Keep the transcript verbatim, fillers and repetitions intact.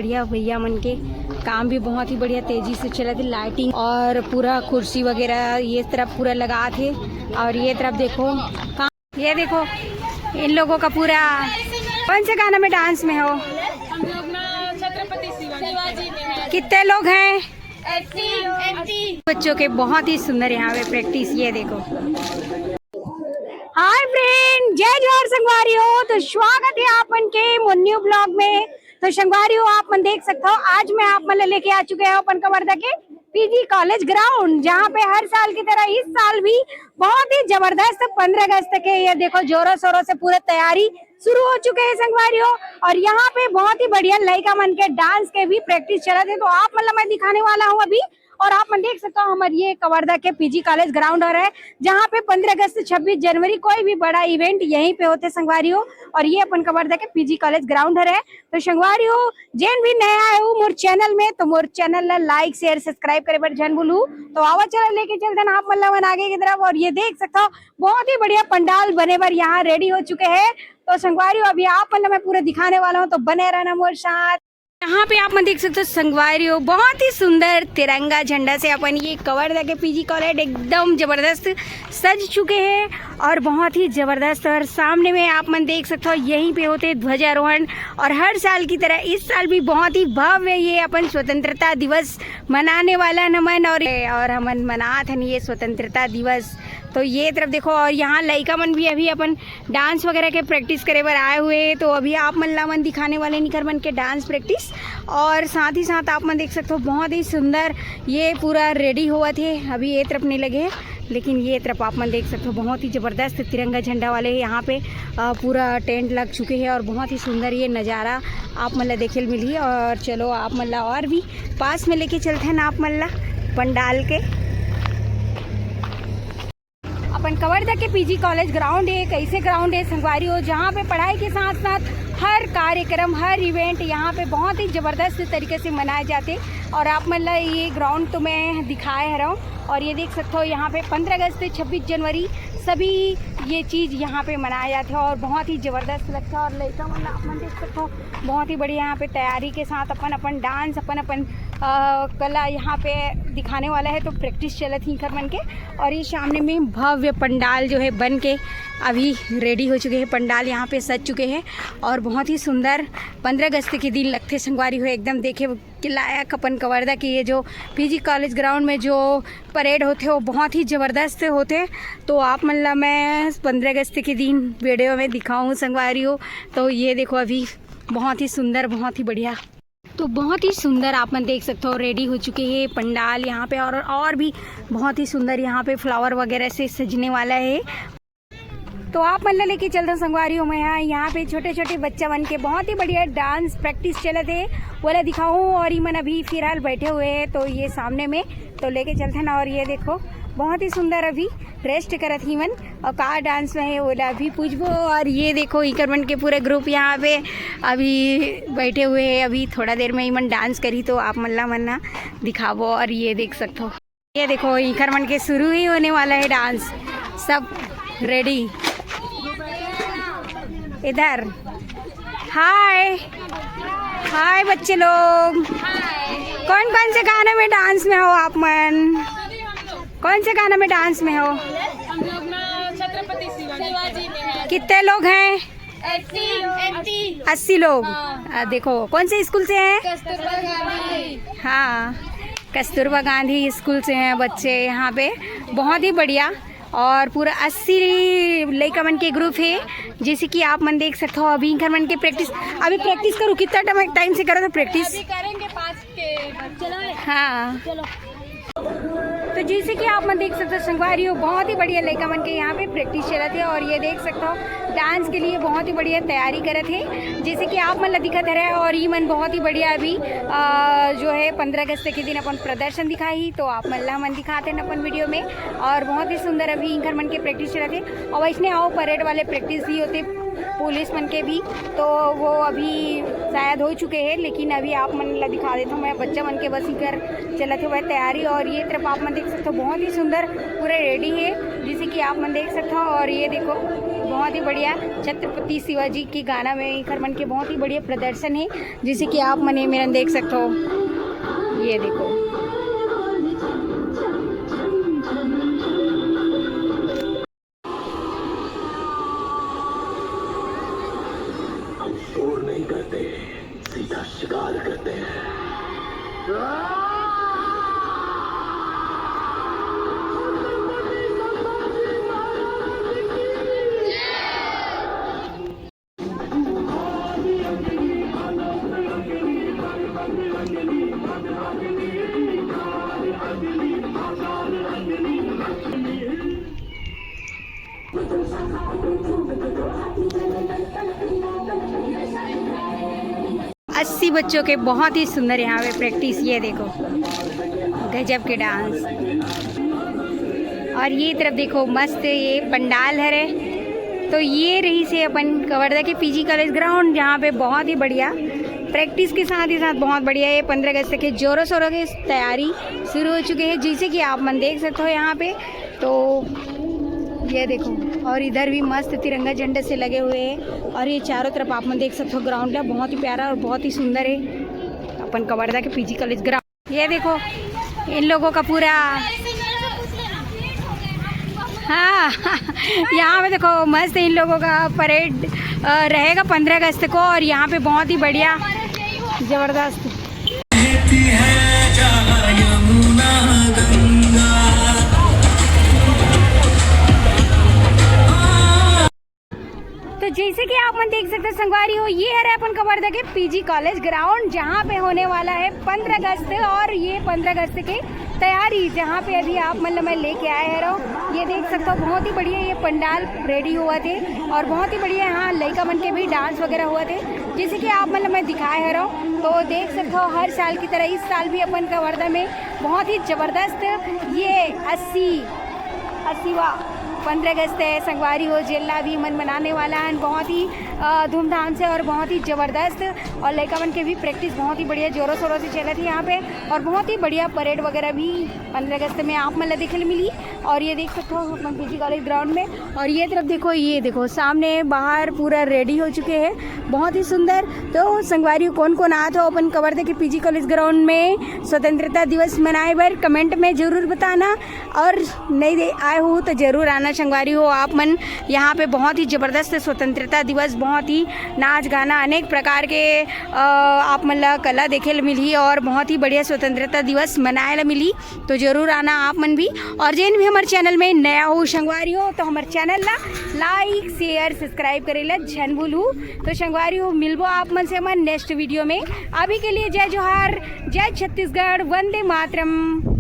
भैया भैया मन के काम भी बहुत ही बढ़िया तेजी से चलत हे। लाइटिंग और पूरा कुर्सी वगैरह ये तरफ पूरा लगात हे। और ये तरफ देखो, का-, ये देखो इन लोगों का पूरा। कौन से गाना में डांस में हो? हम लोग ना छत्रपति शिवाजी। कितने लोग हैं? बच्चों के बहुत ही सुंदर यहाँ पे प्रैक्टिस। ये देखो, हाय फ्रेंड, जय जोहार संगवारी हो। तो स्वागत है आप मन के मोर न्यू ब्लॉग में। तो संगवारी हो, आप मन देख सकते हो, आज मैं आप मन ला लेके आ चुके हूँ अपन कवर्धा के पीजी कॉलेज ग्राउंड, जहाँ पे हर साल की तरह इस साल भी बहुत ही जबरदस्त पंद्रह अगस्त के, ये देखो, जोरों शोरों से पूरा तैयारी शुरू हो चुके हैं संगवारी हो। और यहाँ पे बहुत ही बढ़िया लइका मन के डांस के भी प्रैक्टिस चलत हे, तो आप मन ला मैं दिखाने वाला हूँ अभी। और आप मन देख सकते हो, हमारे ये कवर्धा के पीजी कॉलेज ग्राउंड हरे, जहाँ पे पंद्रह अगस्त, छब्बीस जनवरी, कोई भी बड़ा इवेंट यहीं पे होथे संगवारी हो। और ये अपन कवर्धा के पीजी कॉलेज ग्राउंड हरे। तो संगवारी हो, जेन भी नया आए हो मोर चैनल में, तो मोर चैनल ला लाइक, शेयर, सब्सक्राइब करे बर झन भूलू। तो आवा, चला लेके चलथन आप मन ला मन आगे की तरफ। और ये देख सकते हो, बहुत ही बढ़िया पंडाल बने बर यहाँ रेडी हो चुके हैं। तो संगवारी हो, अभी आप मन ला मैं पूरा दिखाने वाला हूँ, तो बने रहना मोर साथ। यहाँ पे आप मन देख सकते हो संगवारी हो, बहुत ही सुंदर तिरंगा झंडा से अपन ये कवर्धा के पीजी कॉलेज एकदम जबरदस्त सज चुके हैं और बहुत ही जबरदस्त। और सामने में आप मन देख सकते हो, यहीं पे होते ध्वजारोहण। और हर साल की तरह इस साल भी बहुत ही भव्य ये अपन स्वतंत्रता दिवस मनाने वाला हन हमन। और, और हमन मनात हन ये स्वतंत्रता दिवस। तो ये तरफ देखो, और यहाँ लइका मन भी अभी अपन डांस वगैरह के प्रैक्टिस करे बर आए हुए हैं। तो अभी आप मन ला मन दिखाने वाले निकर मन के डांस प्रैक्टिस। और साथ ही साथ आप मन देख सकते हो, बहुत ही सुंदर ये पूरा रेडी होवत हे। अभी ये तरफ नहीं लगे हे, लेकिन ये तरफ आप मन देख सकते हो, बहुत ही जबरदस्त तिरंगा झंडा वाले यहाँ पे, अ, पूरा टेंट लग चुके हैं और बहुत ही सुंदर ये नज़ारा आप मन ला देखे ल मिलही। और चलो, आप मन ला और भी पास में लेके चलते हैं ना आप मन ला पंडाल के। अपन कवर्धा के पीजी कॉलेज ग्राउंड है, एक ऐसे ग्राउंड है संगवारी हो, जहाँ पे पढ़ाई के साथ साथ हर कार्यक्रम, हर इवेंट यहाँ पे बहुत ही जबरदस्त तरीके से मनाए जाते। और आप मन ला ये ग्राउंड तो मैं दिखाए हरव। और ये देख सकते हो, यहाँ पे पंद्रह अगस्त, छब्बीस जनवरी, सभी ये चीज़ यहाँ पे मनाया जाता है और बहुत ही जबरदस्त लगता है। और लइका मन ला आप मन देख सकते हो, बहुत ही बढ़िया यहाँ पे तैयारी के साथ अपन अपन डांस, अपन अपन अ, कला यहाँ पे दिखाने वाला है। तो प्रैक्टिस चलत ही इनकर मन के। और ये सामने में भव्य पंडाल जो है बन के अभी रेडी हो चुके हैं, पंडाल यहाँ पे सज चुके हैं और बहुत ही सुंदर पंद्रह अगस्त के दिन लगथे संगवारी हो, एकदम देखे के लायक। अपन कवर्धा के ये जो पीजी कॉलेज ग्राउंड में जो परेड होथे, वो बहुत ही जबरदस्त होथे। तो आप मन ला मैं पंद्रह अगस्त के दिन वीडियो में दिखाऊँ संगवारी हो। तो ये देखो, अभी बहुत ही सुंदर, बहुत ही बढ़िया। तो बहुत ही सुंदर आप मन देख सकते हो, रेडी हो चुके हैं पंडाल यहाँ पे। और और भी बहुत ही सुंदर यहाँ पे फ्लावर वगैरह से सजने वाला है। तो आप मन ला लेके चलता संगवारी हो मैं यहाँ, यहाँ पे छोटे छोटे बच्चा मन के बहुत ही बढ़िया डांस प्रैक्टिस चलत है, वो ला दिखाऊँ। और ये मन अभी फिलहाल बैठे हुए हैं, तो ये सामने में तो लेके चलते हैं ना। और ये देखो, बहुत ही सुंदर अभी रेस्ट करत ही मन, और का डांस में है, वो ला अभी पूछबो। और ये देखो, इकर मन के पूरे ग्रुप यहाँ पे अभी बैठे हुए हैं। अभी थोड़ा देर में इमन डांस करी, तो आप मन ला मन ना दिखाबो। और ये देख सकते हो, ये देखो, इकर मन के शुरू ही होने वाला है डांस। सब रेडी। इधर हाय, हाय बच्चे लोग, कौन कौन से गाने में डांस में हो आप मन? कौन से गाने में डांस में हो? हम लोग ना छत्रपति शिवाजी। कितने लोग हैं? अस्सी लोग। आ, देखो, कौन से स्कूल से हैं? हाँ, कस्तूरबा गांधी स्कूल से हैं बच्चे यहाँ पे। बहुत ही बढ़िया। और पूरा अस्सी लइका मन के ग्रुप है, जैसे कि आप मन देख सकते हो। अभी इनकर मन के प्रैक्टिस, अभी प्रैक्टिस करो, कितना टाइम से करो तो प्रैक्टिस? अभी करेंगे पाँच के। हाँ। तो जैसे कि आप मन देख सकते हो संगवारी हो, बहुत ही बढ़िया लइका मन के यहाँ पे प्रैक्टिस चलत है। और ये देख सकते हो, डांस के लिए बहुत ही बढ़िया तैयारी करत है, जैसे कि आप मन ला दिखत है। और ये मन बहुत ही बढ़िया अभी आ, जो है पंद्रह अगस्त के दिन अपन प्रदर्शन दिखाही, तो आप मन ला मन दिखाते हैं अपन वीडियो में। और बहुत ही सुंदर अभी इनकर मन के प्रैक्टिस चलत है। और वैसने आओ, परेड वाले प्रैक्टिस भी होते पुलिस मन के भी, तो वो अभी शायद हो चुके हैं, लेकिन अभी आप मन ला दिखा देता हूँ मैं, बच्चा मन के बस इकर चलत हुआ तैयारी। और ये तरफ आप मन देख सकते हो, बहुत ही सुंदर पूरे रेडी है, जैसे कि आप मन देख सकते हो। और ये देखो, बहुत ही बढ़िया छत्रपति शिवाजी के गाना में एकर मन के बहुत ही बढ़िया प्रदर्शन है, जैसे कि आप मन ए मेरन देख सकते हो। ये देखो, हम शोर नहीं करते, सीधा शिकार करते हैं। अस्सी बच्चों के बहुत ही सुंदर यहाँ पे प्रैक्टिस। ये देखो, गजब के डांस। और ये तरफ देखो, मस्त ये पंडाल हरे। तो ये रहिसे अपन कवर्धा के पीजी कॉलेज ग्राउंड, जहाँ पे बहुत ही बढ़िया प्रैक्टिस के साथ ही साथ बहुत बढ़िया ये पंद्रह अगस्त के जोरों शोरों के तैयारी शुरू हो चुके हैं, जैसे कि आप मन देख सकते हो यहाँ पे। तो ये देखो, और इधर भी मस्त तिरंगा झंडे से लगे हुए हैं। और ये चारों तरफ आप मन देख सकते हो, ग्राउंड है बहुत ही प्यारा और बहुत ही सुंदर है अपन कवर्धा के पीजी कॉलेज ग्राउंड। ये देखो, इन लोगों का पूरा, हाँ, यहाँ पे देखो, मस्त इन लोगों का परेड रहेगा पंद्रह अगस्त को। और यहाँ पे बहुत ही बढ़िया, जबरदस्त। तो जैसे कि आप मन देख सकते हो संगवारी हो, ये हरे अपन कवर्धा के पीजी कॉलेज ग्राउंड, जहाँ पे होने वाला है पंद्रह अगस्त। और ये पंद्रह अगस्त के तैयारी, जहाँ पे अभी आप मन ल मैं लेके आए हरव। ये देख सकते हो, बहुत ही बढ़िया ये पंडाल रेडी हुआ थे और बहुत ही बढ़िया यहाँ लइका मन के भी डांस वगैरह हुआ थे, जैसे कि आप मन ल मैं दिखाए हरव। तो देख सकते हो, हर साल की तरह इस साल भी अपन कवर्धा में बहुत ही जबरदस्त ये अस्सी अस्सीवा पंद्रह अगस्त है संगवारी हो, जेला भी मन मनाने वाला है बहुत ही धूमधाम से और बहुत ही जबरदस्त। और लइका मन के भी प्रैक्टिस बहुत ही बढ़िया जोरों शोरों से चलत है यहाँ पे। और बहुत ही बढ़िया परेड वगैरह भी पंद्रह अगस्त में आप मन ला देखे मिली। और ये देख सकते हो अपन पीजी कॉलेज ग्राउंड में। और ये तरफ देखो, ये देखो, सामने बाहर पूरा रेडी हो चुके हैं, बहुत ही सुंदर। तो संगवारी, कौन कौन आत हो अपन कवर्धा के पीजी कॉलेज ग्राउंड में स्वतंत्रता दिवस मनाए बर, कमेंट में जरूर बताना। और नहीं आए हो तो जरूर आना संगवारी हो आप मन। यहाँ पे बहुत ही जबरदस्त स्वतंत्रता दिवस, बहुत ही नाच गाना, अनेक प्रकार के आप मन ला कला देखे ल मिलही और बहुत ही बढ़िया स्वतंत्रता दिवस मनाए ला मिलही। तो जरूर आना आप मन भी। और जेन भी हमर चैनल में नया हो संगवारी हो तो हमर चैनल ला लाइक, शेयर, सब्सक्राइब करे ला झन भूलू। तो संगवारी हो, मिलबो आप मन से हमर नेक्स्ट वीडियो में। अभी के लिए जय जोहार, जय छत्तीसगढ़, वंदे मातरम।